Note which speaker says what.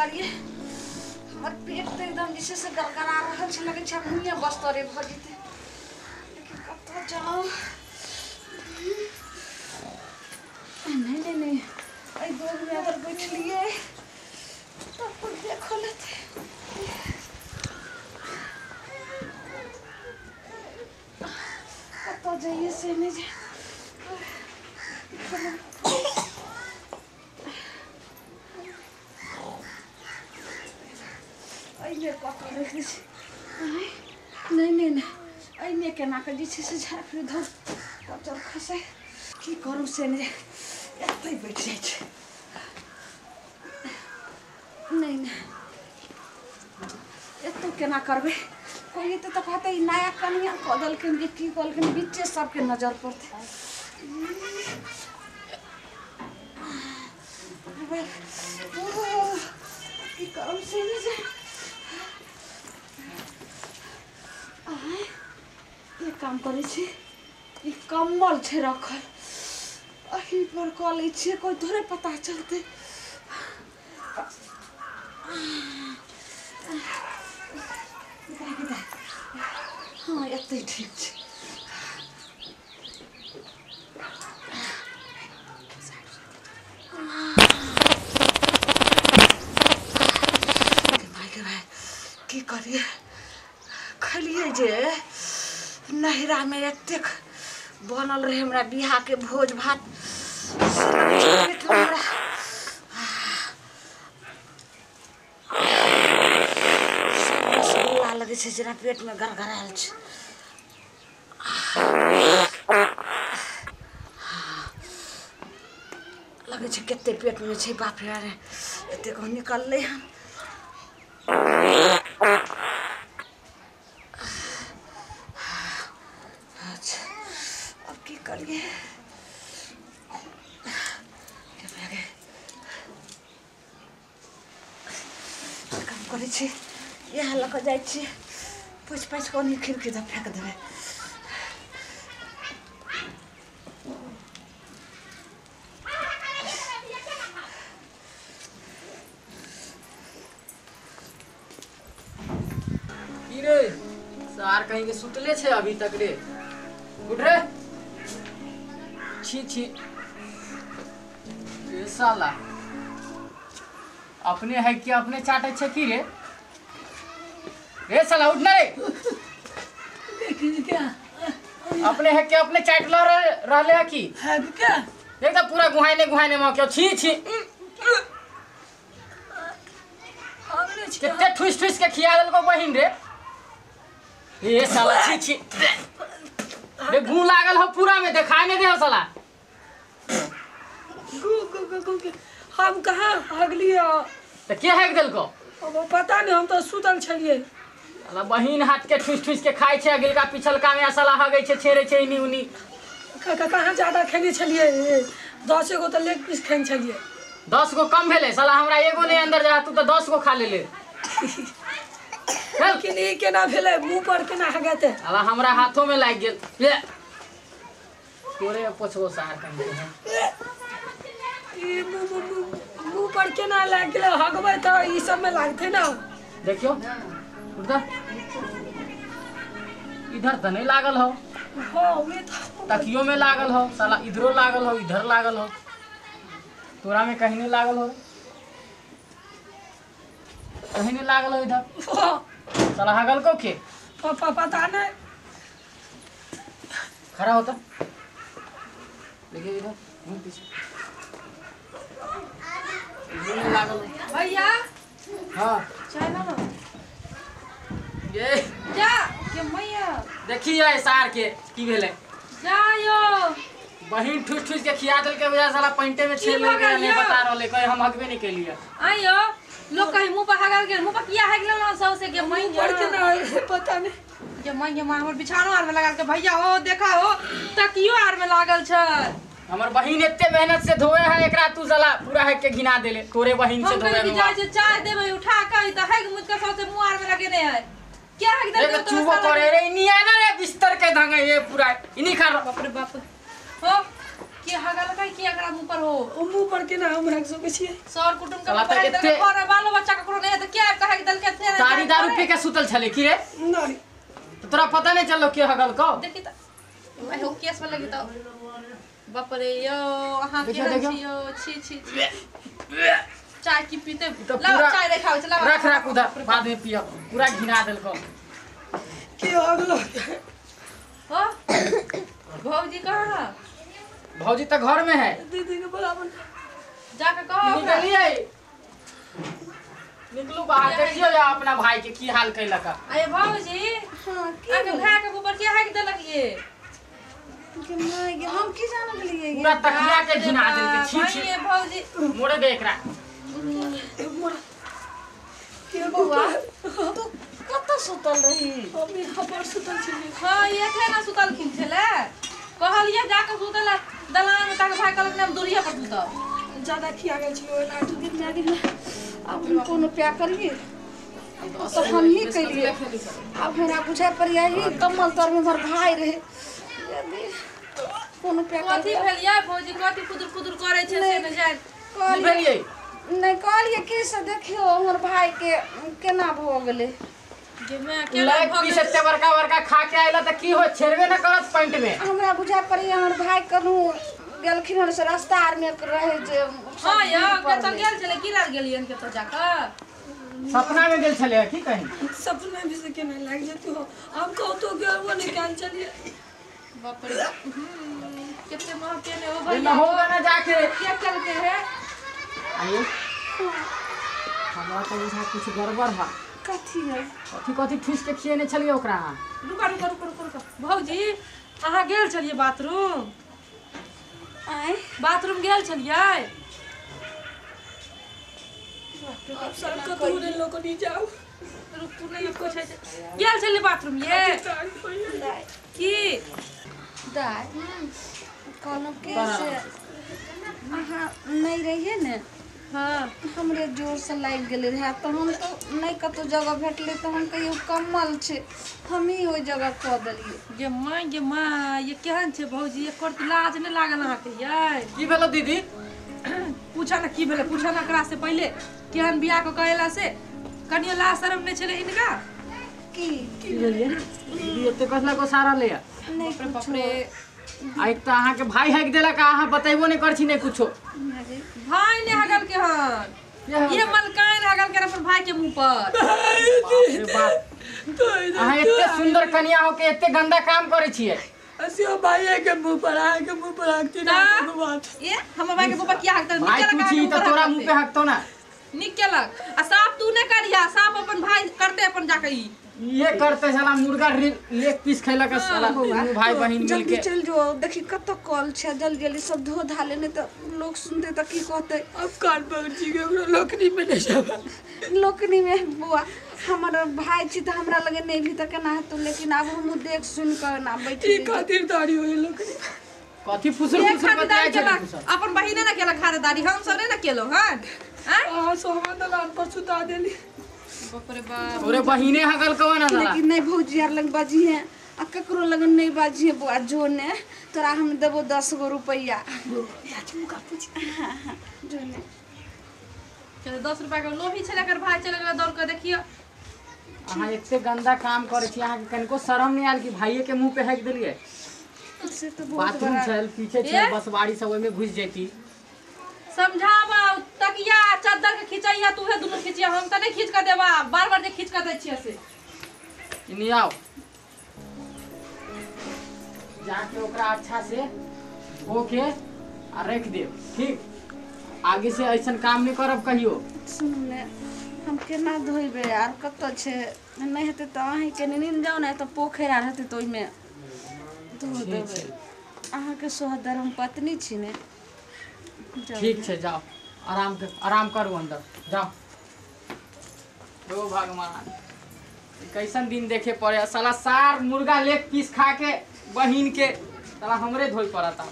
Speaker 1: करिए हमर पेट तो एकदम जैसे से गड़गड़ा रहल छै लगै छै मुँहे बस्तरे भऽ जेतै लेकिन कतऽ जाउ नहीं नहीं नहीं एहि दोगमे अगर बैठलियै तब कोइ देखो लेतै कतऽ जाइए से नहि जाय एहिमे कतऽ रखि दै छी नहीं नहीं नहीं एहिमे केना कऽ जे छै से झाड़ धर कचर खसै की करू से नहि एतै बैठ जाइ छै नहीं नहीं एतौ केना करबै कोइ एतै तऽ कहतै ई नया कनिया कऽ देलखिन कि की कहलखिन बीचे सबके नजर पड़तै की करू से नहि जाय एक काम करै छी ई कम्बल छै रखल एही पर कऽ लै छियै कोइ थोड़े पता चलतै हाँ एतै ठीक छै भाई की करिए खलिए जे नहिरामे एतेक बनल रहे हमरा बियाहके भोज भात हमरा रसगुल्ला लगै छै जेना पेटमे गड़गड़ायल छै लगै छै कते पेटमे छै बाप रे एतेक निकललै हन अच्छा अब की करिए काम करै छी इएह लऽ कऽ जाइ छी पोछि पाछि कऽ ओन्ही खिड़की दऽ फेक देबै
Speaker 2: की रे सार कहीं के सुतले छे अभी तक रे उठ रे छी छी रे साला अपने है कि अपने चाटे छे की रे रे साला उठ ना रे
Speaker 3: क्या
Speaker 2: अपने है कि अपने चाट ल रहले है की
Speaker 3: है क्या
Speaker 2: देख त पूरा गुहाइने गुहाइने म क्यों छी छी कितने ठुस ठुस के खिया देलको बहिन रे ये साला छी छी रे गू लागल हो पूरा में देखाई नहीं दे हो साला
Speaker 3: गू गू गू गू हम कहाँ हगलिए
Speaker 2: त के हग देलको
Speaker 3: अब पता नहीं हम तो सुतल छलिए
Speaker 2: साला बहिन हाथ के ठुस ठुस के खाइ छै अगिलका पिछलका में साला हगै छै छेड़े छै इनी उनी
Speaker 3: कहाँ ज्यादा खेने छलिए 10 गो तो लेग पीस खेने छलिए
Speaker 2: 10 गो कम भेलै साला हमरा एगो नहीं अंदर जा तू तो 10 गो खा लेले
Speaker 3: लेकिन ई केना भेलै मुंह पर केना हगेते
Speaker 2: साला हमरा हाथों में लागि गेल ले तोरे पोछबो सार कहीं
Speaker 3: ई मुंह पर केना लागि गेलै हगबै त ई सब में लागते ना
Speaker 2: देखियो उधर इधर त नहीं लागल हो
Speaker 3: हां वे त
Speaker 2: तकियो में लागल हो साला इधरो लागल हो इधर लागल हो तोरा में कहीं नहीं लागल हो कहीं नहीं लागल हो इधर साला हगल को के
Speaker 3: पापा पता नहीं
Speaker 2: खड़ा होता देखिए इधर मुंह पीछे इधर नहीं लागल
Speaker 4: भैया
Speaker 2: हां
Speaker 4: चाय बनाओ
Speaker 2: ये
Speaker 4: जा के मैया
Speaker 2: देखिए सार के की भेलै
Speaker 4: जा यो
Speaker 2: बहिन ठुस ठुस के खिया देलके वजह साला पैंटे में छेल
Speaker 4: भऽ
Speaker 2: नहीं बता रहले कहे हम हगबे नहीं केलिए
Speaker 4: आइयो लोग कहीं मुंह पर हगल गेल मुंह पर किया हग लेलौ सबसे के
Speaker 3: मुंह
Speaker 4: मैया
Speaker 3: पर केना पता नहीं
Speaker 4: के मैया मां हमर बिछानो आर में लागल के भैया हो देखा हो तकियो आर में लागल छै
Speaker 2: हमर बहिन एते मेहनत से धोए है एकरा तू साला पूरा हग के घिना देले तोरे बहिन से
Speaker 4: हम
Speaker 2: धोए
Speaker 4: कहीं
Speaker 2: में
Speaker 4: जाइ छै चाय देबै उठा के त हग मुझ के सबसे मुंह आर में लगेने है क्या हग
Speaker 2: देख
Speaker 4: देलकै
Speaker 2: चूबो करे रे इनी आना रे बिस्तर के धंगे ये पूरा इनी खा
Speaker 4: बाप रे बाप हो के हगल का की एकरा मुंह पर हो
Speaker 3: ओ मुंह पर केना हम हक सकै छियै
Speaker 4: सर कुटुम के पर दल के बालो बच्चा ककरो नहीं त के आब कहे दल के
Speaker 2: तारी दारू पी के सुतल छले की रे
Speaker 3: नहीं
Speaker 2: तो तोरा पता नहीं चललो के हगल को
Speaker 4: देखी त भाई हो केस में लगी त बाप रे यो अहां के छियो छी छी चाय की पीते लाओ चाय रखाओ चला
Speaker 2: रख रख उधर बाद में पियो पूरा घिना देलको
Speaker 3: के हगलो
Speaker 4: हो भौजी कहां
Speaker 2: भौजी त घर में है
Speaker 3: दीदी के बराबर
Speaker 4: जाके कहो
Speaker 2: निकलिए निकलू बाहर देखियो जा अपना भाई के की हाल कैलक
Speaker 4: अरे भौजी
Speaker 1: हां
Speaker 4: की भाई के ऊपर के हाक देलक ये
Speaker 1: के नहीं हम की जान गेलिए
Speaker 2: पूरा तकिया के घिना देलके छी छी
Speaker 4: ये भौजी
Speaker 2: मोड़े दे एकरा
Speaker 3: के बउआ
Speaker 1: तू कत सुतल रही
Speaker 3: हम यहाँ पर सुतल छली
Speaker 4: हां ये थे ना सुतलखिन छले कहलिए जाके सुतल दलान में ताके भाई कहलक हम दूरिया पर सुतब
Speaker 3: ज्यादा खिया गेल छलो ओना
Speaker 1: दिन जागी अब हम कोनो प्या करिए तो हम ही कलिए अब हमरा बुझाय पर यही कमल तर में हमर भाई रहे यदि कोनो प्या
Speaker 4: कथी भेल या भौजी कथी कुदुर कुदुर करे छै से न जान
Speaker 2: की भेलिए
Speaker 1: नहीं कहलिए की से देखियो हमर भाई के केना भ गेलै
Speaker 4: जे मैं अकेला
Speaker 2: लेग पीस एते बड़का बड़का खा के आइला त की हो छेड़बे न करत पैंट में
Speaker 1: हमरा बुझाय पड़ी हमर भाई कनु गेलखिन हन से रास्ता आर में रहे जे
Speaker 4: हां या कतौ गेल छले की लाग गेलियन कतौ जाके
Speaker 2: सपना में गेल छले की कहीं
Speaker 3: सपना भी से केना लाग जेतु हो हम कहतो गेल वो नहीं काल चलिए
Speaker 4: बाप रे कितने मां के ने हो भाई
Speaker 2: न होगा ना जाके
Speaker 4: क्या चल के है
Speaker 2: आइए हमरा तो बुझा कुछ गड़बड़ है
Speaker 1: कथी है
Speaker 2: कथी कथी ठूस के खिएने छलिए ओकरा
Speaker 4: रुका रुका रुका रुका रुका भौजी अहाँ गेल छलिए बाथरूम
Speaker 1: आय
Speaker 4: बाथरूम गेल छलिए
Speaker 3: अब सर कतौ ने लोक नहीं जाओ
Speaker 4: रुकू नहीं कुछ है गेल छलिए बाथरूम ये की
Speaker 1: दाय कहलहुँ के से अहाँ नहीं रहिए ने
Speaker 4: हाँ
Speaker 1: हमरे जोर से लागि गेलै रहे तऽ हम तो नहीं कतौ जगह भेटलै तऽ हम कहियो कम्बल छै हम ही ओहि जगह कऽ देलियै
Speaker 4: गे माँ गे माँ ये केहन छै भौजी एकर तऽ लाज नहि लागल अहाँके यै
Speaker 2: की भेलो दीदी
Speaker 4: पूछा ना की भेलै पूछा ना एकरा से पहिले केहन बियाह कऽ कऽ से कनियो लाज शरम नहि छलै हिनका
Speaker 1: की
Speaker 2: की भेलियै दीदी एते कसला को सारा ले
Speaker 1: नहीं
Speaker 4: बाप रे
Speaker 2: आ एक तऽ अहाँके भाई हैक देलक आ अहाँ बतेबो नहि कर छी नहि कुछो
Speaker 4: भाई ने हगल के हन ये मलकाइन हगल के अपन भाई के मुंह पर
Speaker 2: अहाँ एते सुंदर कन्या हो के एते गंदा काम करै छियै
Speaker 3: असियो भाई के मुंह पर आ के मुंह पर हकती ना बात
Speaker 4: ए हमर भाई के मुंह पर किया हकतै
Speaker 2: भाई
Speaker 4: निक
Speaker 2: तू
Speaker 4: केलक
Speaker 2: छी तऽ तोरा मुंह पे हकतो ना
Speaker 4: निक केलक आ साफ तू ने करिया साफ अपन भाई करते अपन जाके ई
Speaker 2: ये करते साला मुर्गा लेग पीस खैलक साला दुनू भाई बहिन मिल
Speaker 1: जल्दी
Speaker 2: के
Speaker 1: चल जो देखी कत कल छै जल्दी जल्दी सब धो धा ले नहीं तऽ लोग सुनते तऽ की कहते
Speaker 3: अब कान पकड़ छी के ओकरो लोकनी में नहीं जाबा
Speaker 1: लोकनी में बुआ हमर भाई छी तऽ हमरा लगे नहीं भी तऽ केना हेतौ लेकिन आब हमहूँ देख सुन कऽ ना बैठ
Speaker 3: ई खातिरदारी होई लोकनी
Speaker 2: कथी फुसुर
Speaker 4: एक
Speaker 2: फुसुर
Speaker 4: खातिरदारी
Speaker 2: बतियाइ छलै
Speaker 4: केलक
Speaker 2: तू सब
Speaker 4: अपन बहिने ने केलक खातिरदारी हम सब ने केलहुँ हन आँय
Speaker 3: अहाँ सब हमर दलान पर सुता देली
Speaker 4: बाप रे बाप
Speaker 2: तोरे बहिने हगल कवन साला
Speaker 1: लेकिन नहीं भौजी आर लग बाजी है आ ककरो लग नहीं बाजी है बुआ जो ने तोरा हम देबो 10 गो रुपैआ जो ने
Speaker 4: चलो 10 रुपया के लोभी छलै एकर भाई चल गेलै दौड़ के देखियो
Speaker 2: अहाँ एते गंदा काम करै छी अहाँके कनिको शरम नहि आयल कि भाइये के मुंह पे हैक देलियै
Speaker 1: से तो बहुत
Speaker 2: बाथरूम
Speaker 1: बड़ा
Speaker 2: छल पीछे छल बसवाड़ी सब ओहिमे घुस जैती
Speaker 4: समझाबा तकिया चद्दर के खिंचैया तूहे दुनू खिंचिया हम त नहीं खींच के देबा बार बार जे खींच के दै छियै से
Speaker 2: इन्हीं आओ जाके ओकरा अच्छा से धो के आ रख देब ठीक आगे से ऐसन काम नहीं करब कहियो
Speaker 1: सुनू ने हम केना धोइबै आर कतऽ छै नहीं हेतै तऽ अहीँके नींद जाउ ने तऽ पोखरि आर हेतै तऽ ओहिमे धो देबै अहाँके सोहदर हम पत्नी छी ने
Speaker 2: ठीक छै जाओ आराम कर आराम करू अंदर जाओ ओ भगवान कैसन दिन देखे पड़े साला सार मुर्गा लेग पीस खा के बहिन के साला हमरे धोइ पड़ता।